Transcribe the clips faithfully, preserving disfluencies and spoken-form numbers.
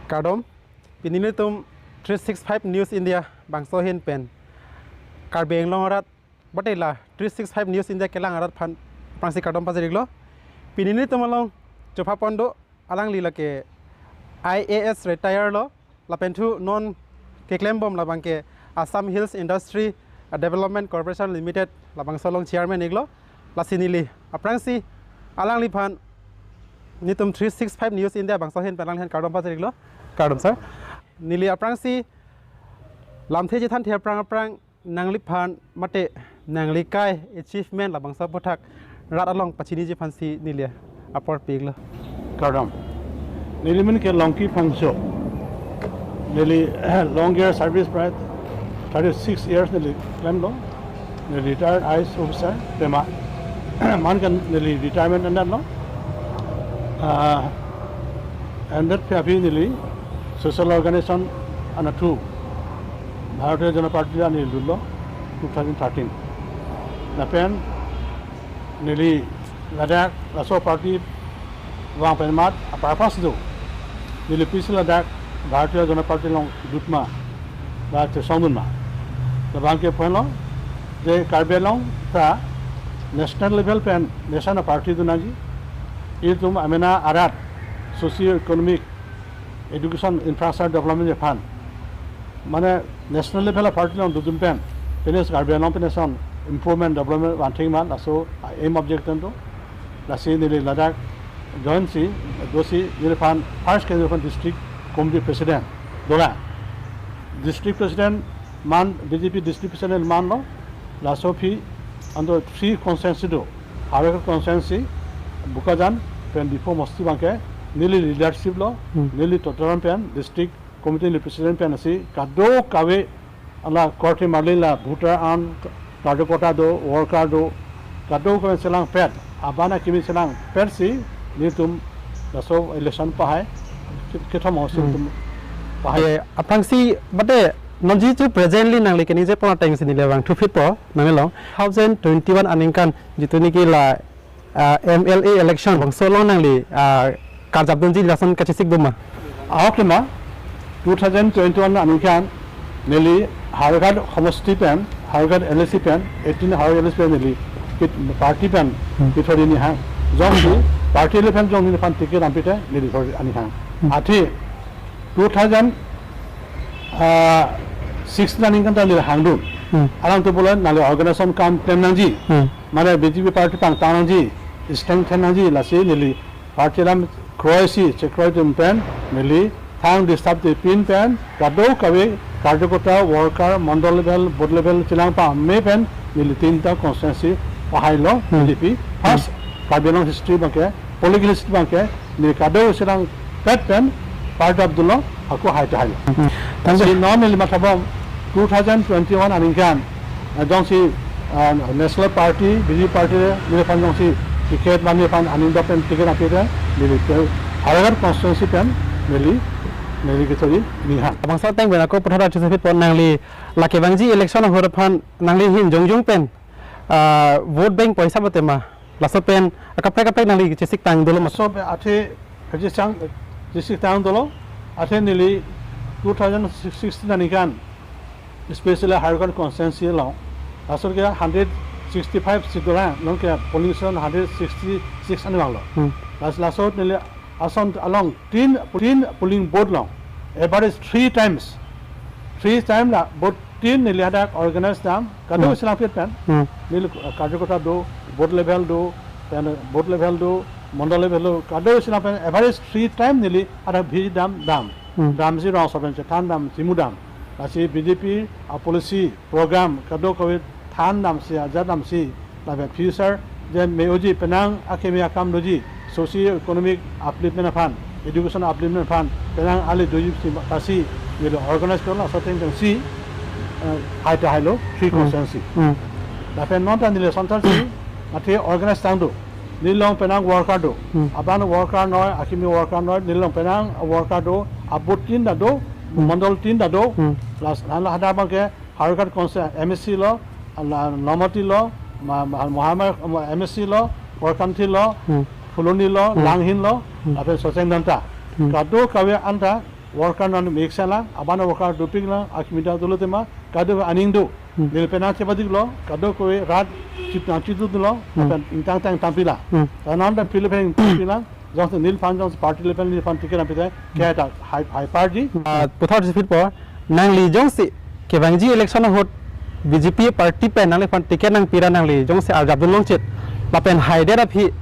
Kardom, pini nelitum three six five News India bangso ahin pen Karbi Anglong arat batela three six five News India kelang arat aphan aphrangsi kardom pajir-iklo. Pini nelitum along chopha pon do alangli lake I A S retire lo, lapen thu non keklembom labangke Assam Hills Industry Development Corporation Limited labangso along chairman-iklo. Lasi neli aphrangsi alangliphan nelitum three six five News India bangso ahin pen alangliphan kardom pajir-iklo. Kardom sir. Neli aphrangsi lamthe chethanthe aphrang aphrang nangliphan mate nangli kai achievement labangso aputhak rat along pachiniji aphansi neli apor pi-iklo. Kardom. Neli amen ke Longki Phangcho. Neli long year service, prai thirty six years neli klemlo. Neli retired I A S officer tema. Man kan neli retirement endetlo. Ah, endetphi aphi neli social organization anatthu Bharatiya Janata Party along neli lutlo two thousand thirteen. Lapen neli ladak laso party vang pen mat a-purpose do. Neli pisi ladak Bharatiya Janata Party along lut ma, ba chesongdun ma. Labangke phenlo je Karbi Anglong ta national level pen nation a-party dun nangji. Itum amena arat socio economic, education, infrastructure development aphan, mane national level a-party along dodun pen, pines Karbi Anglong pines an improvement, development vanthek ma, laso aim object an do. Lasi neli ladak join si, dosi neliphan first ke neliphan district committee president dolang. District president man, B J P district president manlo. Laso aphi anto three constituency do. Howraghat constituency, Bokajan pen Diphu mosti abangke neli leadership lo, Hmm. neli totaran pen district committee ni president pen asi kadokave ala korte marli la voter an, karjokorta do, worker do, kadokave chelangpet, abana kimi chelangpet si nelitum laso election pahai, kethom house Hmm. nelitum pahai. Eh, aphrangsi, bate, nonji chu presently nangli keningje pon atengsi neli vangthuphitpo, nangli along. Two thousand twenty-one aningkan, jitu niki la, ah, M L A election, bangso along nangli, ah, karjap dunji lason kachesik do ma? Ahok tema, two thousand twenty-one aningkan, neli Howraghat homosti pen, Howraghat L A C pen, eighteen Howraghat L A C pen neli, kit-, party pen, Hmm. kithori ni hang. Jongsi, party le pen jong neliphan ticket ampite, neli thori ani hang. Hmm. Athe, two thousand, ah, sixteen aningkan ta neli hangdun. Hmm. Alangtum pulo nangli organization kam klem nangji. Hmm. Mane B J P party pangtang nangji, strengthen nangji, lasi neli party alam kroisi, chekroidun pen, neli thang disturb de pin pen, kadokave, karjokorta, worker, mandal level, booth level, chelang pame pen, neli tinta constituency pahailo, Hmm. B J P. First, Hmm. Karbi Anglong history abangke, political history abangke, neli kado chelangpet pen, part of the law, ako hai tahai. Hmm. Thank you. Si non neli mathabom, two thousand twenty-one aningkan, ah, jongsi, ah, National Party, B J P party, neliphan jongsi ticket mane phan aning dok pen ticket ampite, neli ke Howraghat constituency pen, neli, neli kithori ni hang. Bangso ateng pen ako puthot achusephitpo nangli, lake vangji election ahut aphan nangli ahin jongjong pen, ah, vote bank poisa bo tema. Laso pen, akaprek kaprek nangli chesik tang dolo ma? Laso pen athe, chesik tang, chesik tang dolo, athe neli two thousand sixteen aningkan, especially Howraghat constituency along, laso ke hundred sixty-five seat dolang, non ke polling station hundred sixty-six aningkan lo. Hmm. Las-, laso neli ason along tin, tin polling booth along, average three times, three time la booth tin neli hadak organize dam, kado Hmm. chelangpet pen, Hmm. neli, uh, karjokorta do, booth level do, then booth level do, mandal level do, kado chelang pen average three time neli hadak visit dam, dam. Hmm. Damsi rong sopen chethan dam, chimu dam. Lasi B J P a-policy, program, kadokave than damsi, ajat damsi, lapen future je me-oji penang akimi akam doji, socio economic upliftment aphan, education upliftment aphan, penang ale doji si kasi, neli organize korlo, laso ateng si, eh, hai tahailo, three Hmm. constituency. Hmm. Lapen non ta neli center si, athe organize tang do. Neli along penang worker do. Hmm. Aban worker noi, akimi worker noi, neli along penang worker do, abooth tin ta do, Hmm. mandal tin ta do, Hmm. plus, hala hadak abangke, Howraghat constituency M A C lo, ala Nomati lo, ma, ma, Mohamad, ma, M A C lo, Korkanthi lo, Hmm. Phuloni lo, Hmm. Langhin lo, Hmm. lapen Socheng Dhenta. Hmm. Kadokave anta, Worker non mix lang, abang worker dopik lang, akimi ta dolo tema, kadokave aning do. Hmm. Neli penang chepadik lo, kadokave rat chip nang chitu dolo, Hmm. apan ingtang tang tampila. Hmm. Tanam dan pilih pen tampila, jongsi neliphan jongsi party level neliphan ticket nangpi te, Hmm. keta high, high party. Ah, puthot si phit po, nangli jongsi kevangji election ahut B J P party pen nangliphan ticket nangpi ra nangli jongsi arjap dun longchit. Lapen haidet aphi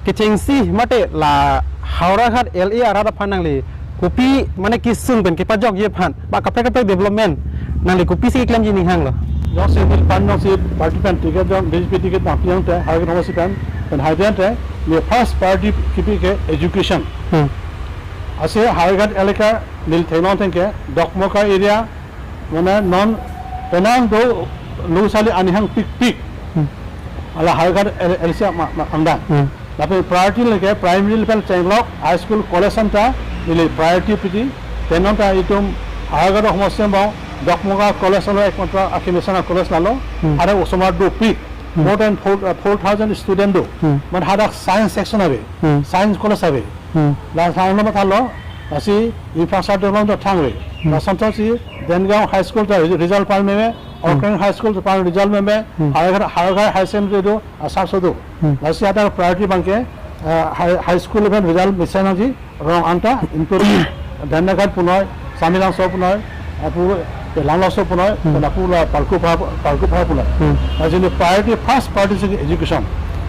kechengsi mate la Howraghat L A arat aphan nangli kopi mane kesung pen kepajokji aphan ba kaprek kaprek development nangli kopisi keklemji ninghang lo. Jongsi neliphan jongsi party pen ticket jong B J P ticket nangpi ang te, Howraghat Homosti pen, pen haidet te, neli first party kipi ke education. Hmm. Ase Howraghat elaka neli theklong thengke, Dokmoka area, mane non penang do lo sali anihang pikpik. Hmm. Ala Howraghat L-, L C ma, ma, angdang. Hmm. Lapen priority lake primary level chenglok, high school, college anta, neli priority piji, penang ta itum Howraghat Homosti bang, Dokmoka college lo ekmatro akimi sana college lalo, Hmm. ada osomar dopik, Hmm. more than four, uh, four thousand student do. Hmm. Man hadak science section ave, Hmm. science college ave. Hmm. La thang lo mathalo, lasi infrastructure development ta thang ve. Hmm. Lason thotsi Dengaon High School ta result pan meme, Hmm. Okreng High School ta pan result meme, Hmm. Howraghat, Howraghat High Secondary do, asap so do. Hmm. Lasi hadak priority abangke, eh, high, high school level result mesen aji, rong anta, including Dharnagat punoi, Samelangso punoi, apu Langlokso punoi, Hmm. dan apu la Parkuphar, Parkuphar punoi. Hmm. Lasi neli priority, first priority si education.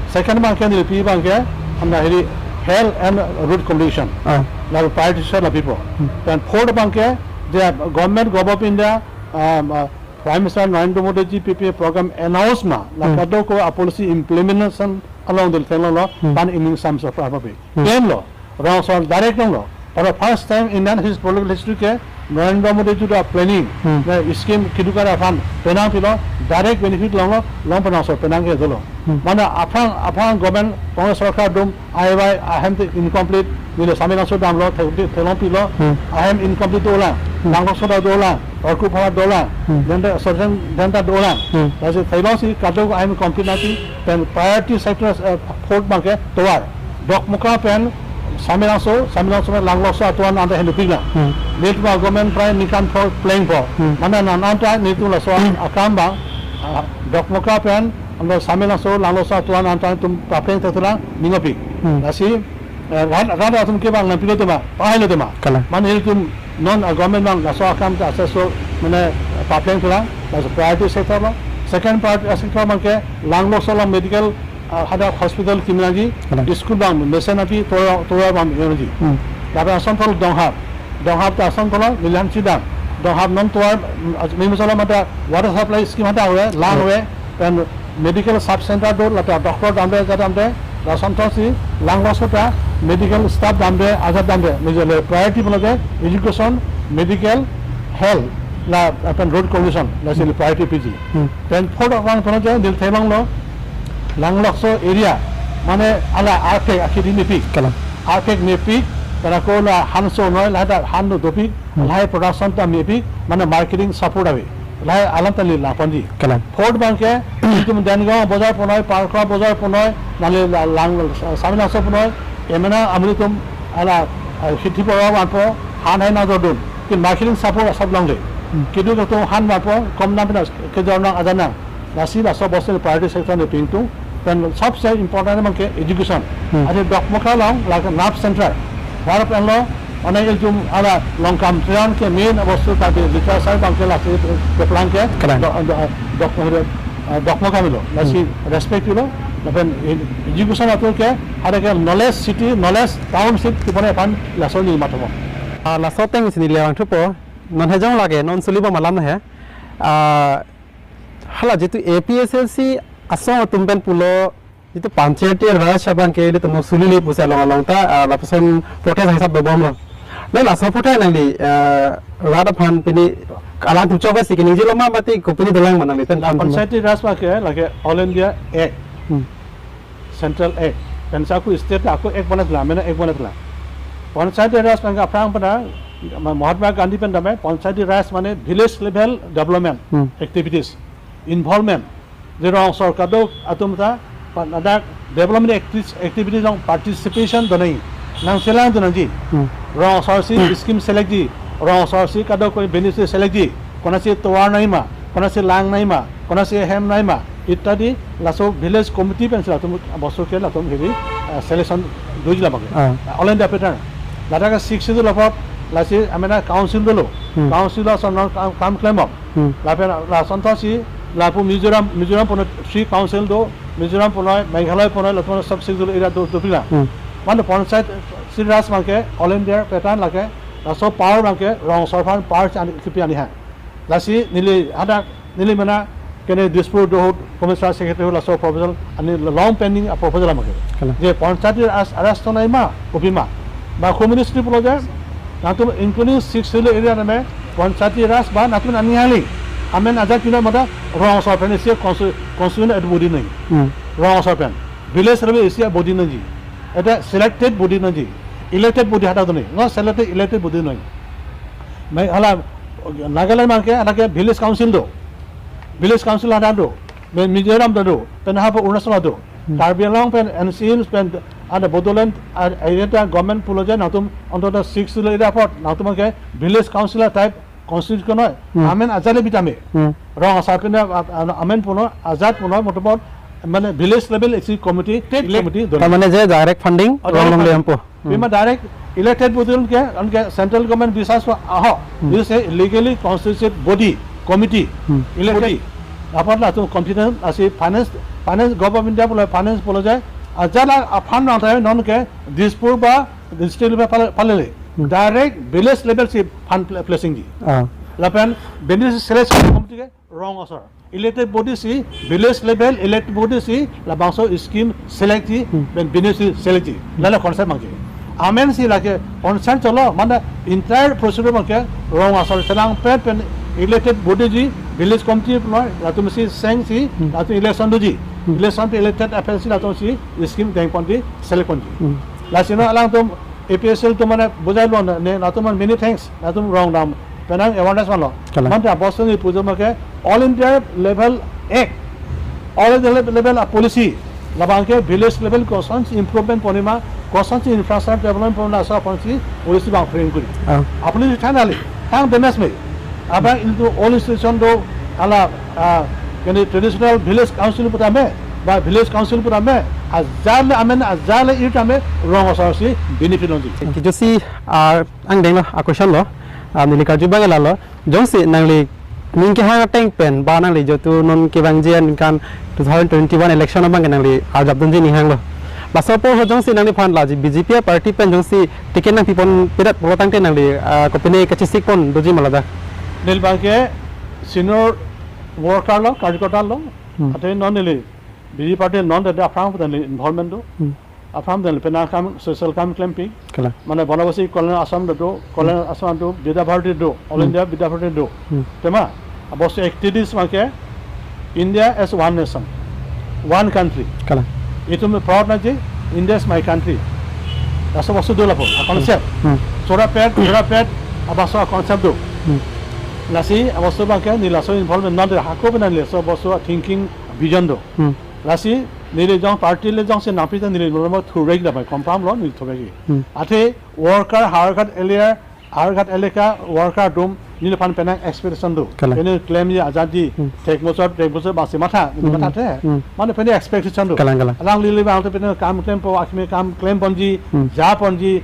Second abangke neli pi abangke, hamna hiri health and road communication. Ah. La priority sa la pipo. Hmm. Dan fourth abangke, the government, Government of India, um, uh, Prime Minister Narendra Modi ji pipi program announce ma, la Hmm. kadokave a policy implementation along the thing lo, Hmm. pan ining sam sa pra papi. Hmm. Pen lo, rong asor direct long lo. For the first time in his political history ke Narendra Modi ji ta planning, Hmm. na scheme keduk ara aphan penang pilo, direct benefit long lo, long penang asor penang ke dolo. Hmm. Mane aphrang, aphrang government Congress sorkar dum, I Y ahem te incomplete, neli Samelangso damlo, the-, the-, theklong pilo, Hmm. ahem incomplete dolang, Hmm. Langlokso ta dolang, Parkuphar dolang, Hmm. then the certain, then ta dolang. Hmm. Lasi theklongsi kadokave ahem complete nangji, pen priority sector, eh, fourth abangke tovar. Dokmoka pen Samelangso, Samelangso pen Langlokso atovar anta hendu pik lang. Hmm. Nelitum government prai ningkan pho pleng pho. Hmm. Mane nang anta nelitum laso akam abang, ah, Dokmoka pen, anta Samelangso, Langlokso atovar anta itum papleng thekthe lang, ning opik. Hmm. Lasi, eh, rat, rat atum ke abang nangpilo tema, pahai lo tema. Kalang. Mane ilitum non, ah, government abang laso akam ta successful, mane papleng thekthe lang, laso priority sector lo. Second priority sector abangke Langlokso along medical, ah, hadak hospital kimi nangji, Kalang. School abang mesen api, tovar, tovar abang kimi nangji. Hmm. Lapen ason thot Donghap. Donghap ta ason thot lo, neli han chedam. Donghap non tovar, mm, mimi solo mata water supply scheme hadak ave, lang Hmm. ave, pen medical sub center do, lapen doctor damde, ajat damde, lason thotsi, Langlokso ta medical staff damde, ajat damde, neli le priority pulo ke education, medical, health, la, lapen road condition, lasi Hmm. priority piji. Hmm. Pen fourth abang pulo ke, neli theklong lo, Langlokso area, mane ala arpek akhidi mepik. Kalang. Arpek mepik, pen ako la hanso noi, la hadak han no dopik, Hmm. lahai production ta mepik, mane marketing support ave. Lahai alam ta neli laponji. Kalang. Fourth abangke, itum Dengaon bojar punoi, Parkra bojar punoi, nangli la-, lang, Samelangso punoi, emena amri tum ala, ah, hidi pora vanpo, han hai nangdodun. Kin marketing support asap longle. Hmm. Keduk atum han vanpo, kom nang pina kejor nang ajan nang. Lasi laso bostu priority sector neli pingtung. Pen sobse important abangke education. Hmm. Ase Dokmoka along, lake nerve center. Nerve pen lo, mane ilitum ala Longkam Teron ke main bostu ta di literature abangke lasi keplang ke Kalang. Dok, dok, dok, eh, Dokmoka melo. Lasi Hmm. respect lo, lapen education atur ke, hadak ke knowledge city, knowledge township, tipone aphan laso neli mathomo. Ah, laso ateng si neli vangthupo, non hejong lake, non sulibo malam he. Ah, hala jitu A P H L C asong atum pen pulo, jitu Panchayati Raj abangke ilitum sulile pusi along along ta, ah, lapuson protest hisap dobomlo. Nang laso protest nangli, ah, rat aphan pini alanglitum chokvesi keningje lo ma mati kopine dolang ma nangli pen La phan phan. Panchayati Raj abangke lake All India Act, Hmm. Central Act, pen sa ako state ako act bonai thela, mane act bonai thela. Panchayati Raj abangke aphrang pada, Ma-, Mahatma Gandhi pen damde, Panchayati Raj mane village level development Hmm. activities, involvement. Je rong asor kadokave atum ta, pa-, ladak development acti-, activities along participation donai. Nangchelang donangji. Hmm. Rong asor si Hmm. scheme select ji. Rong asor si kadokave beneficiary selectji, konatsi tovar nangji ma, konatsi lang nangji ma, konatsi hem nangji ma, ityadi laso village committee pensi latum bosor ke latum hiri, eh, selection doji labang ke. Ah. All India pattern. Ladak ke Sixth Schedule apot lasi amena council dolo. Hmm. Council lason non kam, kam klembom. Hmm. Lapen lason thotsi lapu Mizoram, Mizoram puno three council do, Mizoram puno, Meghalaya puno, lapu Sixth Schedule area do, dopik la. Hmm. Mane panchayati raj abang ke All India pattern lake, laso power abang ke rong asor aphan power chan kipi ani ha. Lasi neli hadak neli mena kene Dispur do ahut Commissioner Secretary ahut laso proposal ani long pending a proposal abang ke. Kalang. Je panchayati raj, raj to nangji ma, kopi ma. Ba Home Ministry pulo je, nangtum including Sixth Schedule area name panchayati raj ba nangtum ani hali. Amen ajat kina mada rong asor pen isi consti-, constituent body nangji. Hmm. Rong asor pen. Village level isi body nangji. Eta selected body nangji. Elected body hadak do nangji. No selected, elected body nangji. Mai hala Nagaland abang ke, hadak ke village council do. Village council hadak do. Pen Mizoram do do. Pen hapu Arunachal do. Hmm. Karbi Anglong pen N C Hills pen ada Bodoland, a, area ta government pulo je nangtum onto Sixth Schedule area apot nangtum ke village council type constitute konoi. Hmm. Amen ajat le bitame. Hmm. Rong asor pen, a, a, amen puno ajat puno motobot mane village level isi committee, state committee do. Tar mane je direct funding, oh, rong direct long le funding. Ampo. Hmm. Bima direct elected body ke, anke central government bisas aho. Hmm. This is a legally constituted body, committee, hmm, elected. Body. Apot latum competent asi finance, finance government dia pulo finance pulo je. Ajat la aphan nang tayo non ke Dispur ba district level pale, palele. Hmm. Direct village level si fund pla-, placing ji. Ah. Lapen beneficiary selection committee ke rong asor. Elected body si, village level elected body si labangso scheme select ji, hmm, pen beneficiary select ji. Hmm. Lale concept abang ke. Amen si lake concept cholo, mane entire procedure abang ke rong asor chelangpet pen elected body ji, village committee puno, latum si seng si, hmm, latum election doji. Hmm. Election pen elected official latum si scheme dengponji, select ponji. Hmm. Lasi non alangtum A P H L atum mane bujai lo ne, latum mane many thanks, latum rong dam penang awareness manlo. Kalang. Mane abos ni pujo make all India level act, all India level, level a policy, labang ke village level kosonsi improvement pon-i ma, kosonsi infrastructure development pon-i ma, laso aphansi policy abang frame kuri. Ah. A policy thanali, thang demes me. Abang into all institution do, hala, ah, kene traditional village council putame, ba village council putame, ajat le amen, ajat le ir tame, rong asor si benefit longji. Thank you. Josi, ah, angdeng lo, a question lo, ah, neli karju abang lalo, jongsi nangli ning kehang ateng pen, ba nangli jotu non kevangji aningkan two thousand twenty-one election abang ke nangli arjap dunji ning hanglo. Laso apor ho jongsi nangliphan laji B J P party pen jongsi ticket nangpipon pedet pulo tangte nangli, ah, kopine kachesik pon doji ma ladak? Neli abang ke senior worker lo, karyakarta lo, hmm, athe non neli B J P party non de aphrang pen neli involvement do. Hmm. Aphrang pen penang kam social kam klempi. Kalang. Mane Banabasi Kalyan Ashram do, Kalyan, hmm, Ashram do, Vidya Bharati do, All, hmm, India Vidya Bharati do. Hmm. Tema, abos activities abang ke India as one nation, one country. Kalang. Itum proud nangji, India is my country. Laso abos do lapu, a concept. Hmm. Chorapet, chorapet, abos a concept do. Hmm. Lasi, abos abang ke, neli laso involvement non de hako pen neli laso abos a thinking, vision do. Hmm. Lasi, neli jong party le jongsi nangpi ta neli normal thurek da bai confirm lo neli thurek. Hmm. Athe worker Howraghat area, Howraghat elaka worker atum neliphan penang expectation do. Kalang. Pene klemji ajatji, hmm, thek bosor, thek bosor bangsi matha, hmm, matha the. Hmm. Mane pene expectation do. Kalang, kalang. Alangli le bang te pene kam klempo, akimi kam klemponji, hmm, japonji,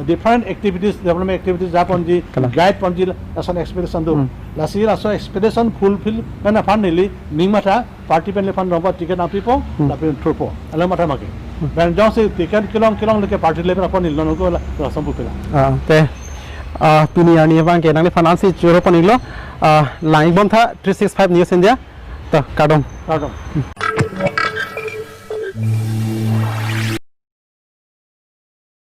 different activities, development activities japonji, kalang, guide ponji, lason expectation do. Hmm. Lasi laso expectation fulfill mena aphan neli ning matha, party pen neliphan rompo ticket nangpipo, hmm, lapen thurpo. Alam matha make. Hmm. Pen jongsi ticket kelong kelong leke party level aphan neli non ko la, lason pupila. Ah, te, ah, pini arni abang ke nangliphan ansi choro pon-iklo, ah, lang-ik bom tha three six five News India. To, kardom. Kardom. Hmm.